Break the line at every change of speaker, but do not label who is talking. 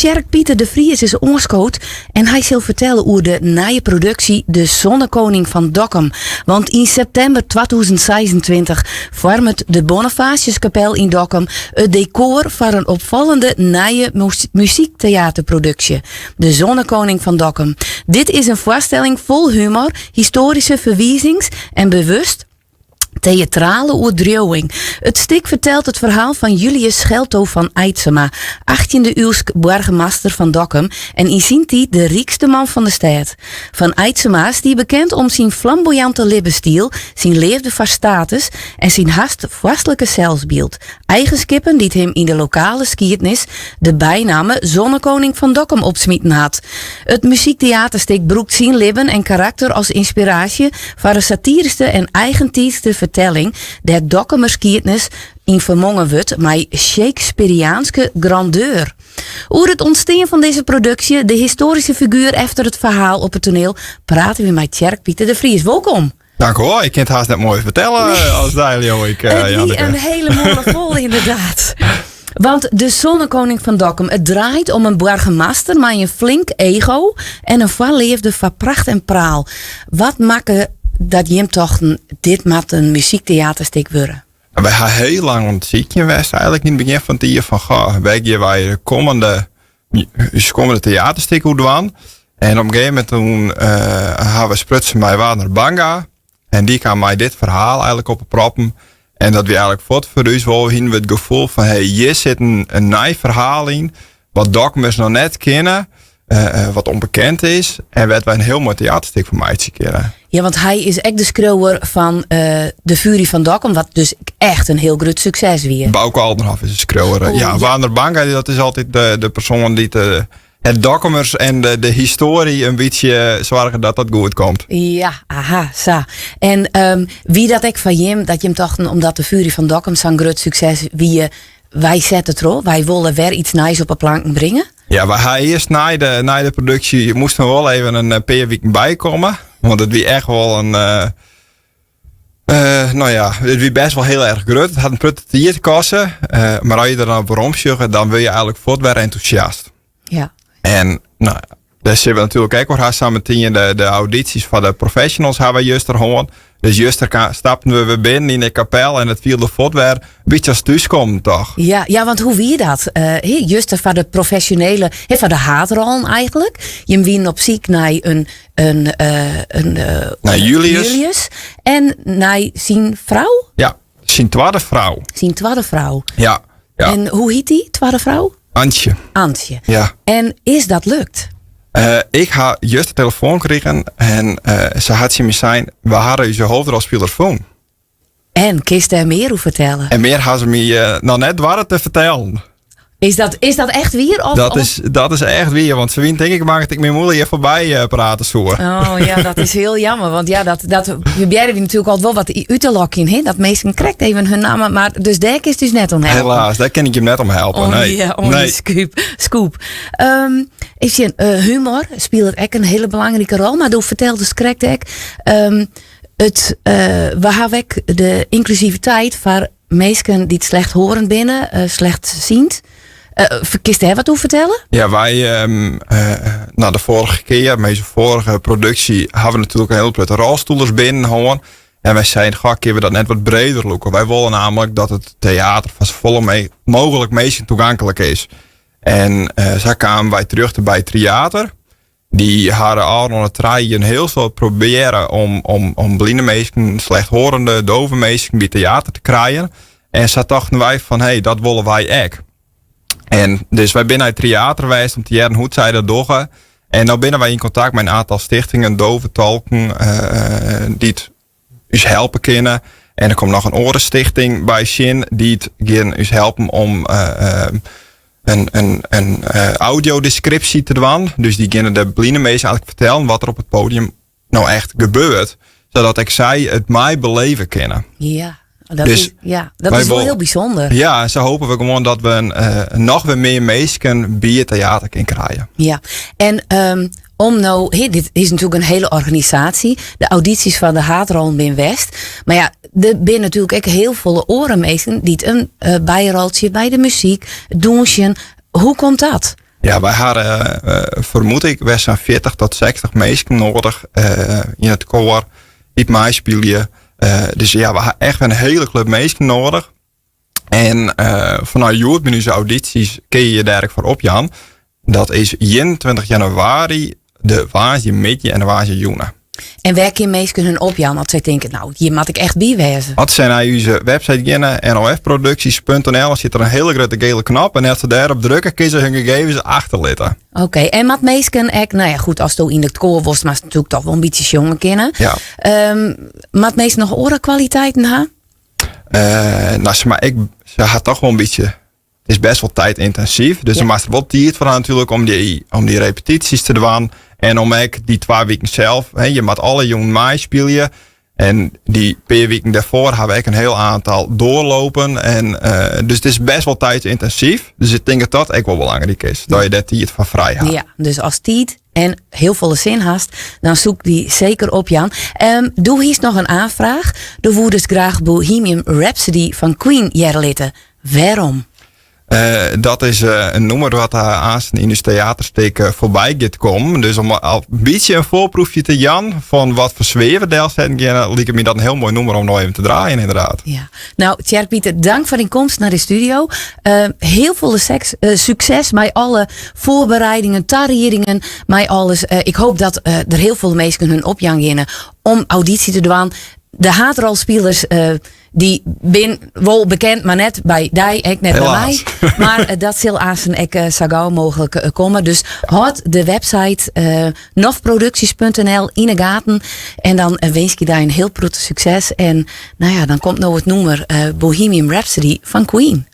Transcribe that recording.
Tjerk Pieter de Vries is oanskood en hy sil fertelle oer de nije produksje De Zonnekoning van Dokkum. Want yn septimber 2026 foarmet de Bonifatiuskapel yn Dokkum it dekor foar in opfallende nije muzykteaterproduksje, De Zonnekoning van Dokkum. Dit is in foarstelling fol humor, histoaryske ferwizings en bewust Teatrale oerdriuwing. It stik fertelt it ferhaal fan Julius Schelto fan Aitzema, achttjinde-iuwsk boargemaster fan Dokkum en yn syn tiid de rykste man fan de stêd. Fan Aitzema stie bekend om syn flamboyante libbensstyl, syn leafde foar status en syn hast foarstlike selsbyld, eigenskippen dy't him yn de lokale skiednis de bynamme Zonnekoning van Dokkum opsmiten hat. It muzykteaterstik brûkt syn libben en karakter as ynspiraasje foar in satiryske en eigentiidske fertelling dêr't Dokkumer skiednis yn fermongen wurdt mei Shakespeariaanske grandeur. Oer it ûntstean fan dizze produksje, de histoaryske figuer efter it ferhaal op it toaniel, prate wy mei Tjerk Pieter de Vries. Wolkom!
Dank hoor, ik kin it hast net moaier fertelle as dy, leau ik.
It wie in hele mole fol, ynderdaad. Want de Zonnekoning fan Dokkum, it draait om in boargemaster mei in flink ego en in foarleafde foar pracht en praal. Wat makke dat jim tochten, dit moat in muzykteaterstik wurde?
Wy ha hiel lang oan it sykjen west eigenlik yn it begjin fan it jier fan goh, wêr gean wy de kommende ús kommende teaterstik oer dwaan. En op in gegeven momint toen ha we sprutsen mei Warner Banga. En dy kaam mei dit ferhaal eigenlik op 'e proppen. En dat wie eigenlik fuort foar ús wol, hiene we it gefoel fan hey, hjir sit in nij ferhaal yn, wat Dokkumers noch net kinne, wat ûnbekend is en wêr't wy in hiel moai teaterstik fan meitsje kinne.
Ja, want hy is ek de skriuwer fan De Fury van Dokkum, wat dus echt in hiel grut sukses wie.
Bouke Aldenhof is de skriuwer. Oh, ja, Warner Banga, dat is altyd de persoan dy't het Dokkumers en de histoarje in bytsje soarget dat dat goed komt.
Ja, aha, sa. En wie dat ek foar jim, dat jim tochten, omdat De Fury van Dokkum sa'n grut sukses wie, wy sette troch, wy wolle wer iets nijs op 'e planken bringe?
Ja, wy ha earst nei de produksje moasten we wol even in pear wiken bykomme. Want it wie echt wol in. No ja, it wie bêst wol hiel erch grut. It hat in protte tiid koste. Mar as je der dan op werom sjogge, dan wurde je eigenlik fuort wer entûsjast. En no, dêr sille we natuerlik ek oer ha sametien. De audysjes foar de professionals ha wy juster hân. Dus juster stapten we wer binnen yn de kapel en it fielde fuort wer in bytsje as thúskommen, toch?
Ja, ja, want hoe wie dat? Juster foar de profesjonele, foar de haadrollen eigenlik. Jim wienen op syk nei in
Nei Julius.
Julius en nei syn frou?
Ja, syn twadde frou.
Syn twadde frou.
Ja, ja.
En hoe hiet dy twadde frou?
Antje.
Antje.
Ja.
En is dat lukt?
Ik ha juster de telefoan krigen en se hat tsjin my sein, we hawwe ús hoofdrolspiler fûn.
En kinst dêr mear oer fertelle?
En mear ha se my noch net doarre te fertellen.
Is dat echt wier? Of,
Dat is echt wier, want se wiene tink ik bang dat ik myn mûle hjir foarby prate soe.
Oh ja, dat is hiel jammer. Want ja, dat probearje we natuerlik altyd wol wat út te lokjen. Hè? Dat minsken krekt even hun namme, mar dus dêr kinst ús net om helpe.
Helaas, dêr kin ik jim net om helpe.
Om
nee.
die scoop. Even sjen, humor spilet ek in hiele belangrike rol, mar do ferteldest krekt ek, we hawwe ek de ynklusiviteit foar minsken dy't slechthorend binne, slechtziend. Kinst dêr wat oer fertelle?
Ja, wy, nou, de foarige kear, mei ús foarige produksje, hawwe we natuerlik in hiel protte rolstoelers binnen hân. En wy seinen, goh, kinne we dat net wat breder lûke? Wy wolle namelijk dat it teater foar safolle mooglik minsken toeganklik is. En sa kamen wy terjochte by Tryater. Dy ha de ôfrûne trije jier in hiel soad probearre om bline minsken, slechthorende, dove minsken by teater te krijen. En sa tochten wy fan, hé, dat wolle wy ek. En dus wy binne nei Tryater west om te hearren hoe't sy dat dogge. En no binne wy yn kontakt mei in oantal stichtingen, dove tolken, dy't ús helpe kinne. En der komt noch in oare stichting by sjen dy't gean ús helpen om in audiodeskripsje te dwaan. Dus dy geane de bline minsken eigenlik fertellen wat der op it podium no echt gebeurt. Sadat ek sy it meibeleve kinne.
Ja, dat is, ja, dat is wol hiel bysûnder.
Ja, en sa hoopje we gewoan dat we noch wer mear minsken by it teater kinne krije.
Ja, en om no, dit is natuerlik in hiele organisaasje. De audysjes fan de haadrollen binne west. Mar ja, der binne natuerlik ek hiel folle oare minsken dy't in byroltsje by de muzyk, dûnsjen. Hoe komt dat?
Ja, wy ha, fermoed ik, wer sa'n 40 tot 60 minsken noadich yn it koar dy't meispylje. Dus ja, we ha echt in hiele klup minsken noadich. En fanôf hjoed binne ús audysjes, kinne je je dêr ek foar opjaan. Dat is 21 januari, de woansdeimiddei en de woansdeijûn.
En wêr kinne minsken hun opjaan as sy tinke, nou, hjir moat ik echt by wêze?
As sy nei ús website geane, nofproducties.nl, sit der in hiele grutte gele knop. En as se dêrop drukke, kinne se hun gegevens achterlitte.
Oké, en moat minsken ek, nou ja, goed, asto yn it koar wolst, moatst natuerlik toch wol in bytsje sjonge kinne.
Ja.
Moat minsken noch oare kwaliteiten ha?
Nou, sis mar, ik, se ha toch wol in bytsje, it is bêst wol tiidyntinsyf. Dus der moatst wol tiid foar ha natuerlik om dy repetysjes te dwaan. En om ek dy twa wiken sels, hè, je moat alle jûnen meispylje. En dy pear wiken dêrfoar ha we ek in hiel oantal doorlopen. En, dus it is bêst wol tiidyntinsyf. Dus ik tink dat dat ek wol belangryk is. Dat je dêr tiid foar frij ha.
Ja, dus ast tiid en hiel folle sin hast, dan soe ik dy seker opjaan. Do hiest noch in oanfraach. Do woedest graach Bohemian Rhapsody fan Queen hearre litte. Wêrom?
Dat is in nûmer wat aansten yn ús teaterstik foarby giet kommen. Dus om al in bytsje in foarproefje te jaan fan wat foar sfear we delsetten geane, liket my dat in hiel moai nûmer om noch even te draaien ynderdaad.
Ja. Nou, Tjerk Pieter, dank foar dyn komst nei de studio. Hiel folle sukses mei alle foarbereidingen, tariedingen, mei alles. Ik hoop dat der hiel folle minsken hun opjaan geane om audysje te dwaan. De haadrolspilers dy bin wol bekend, mar net by dy, ek net by my. Mar dat sil aansten ek sa gau mooglik komme. Dus hâld de website nofproducties.nl yn 'e gaten. En dan winskje dy in hiel protte sukses. En nou ja, dan komt no it nûmer Bohemian Rhapsody fan Queen.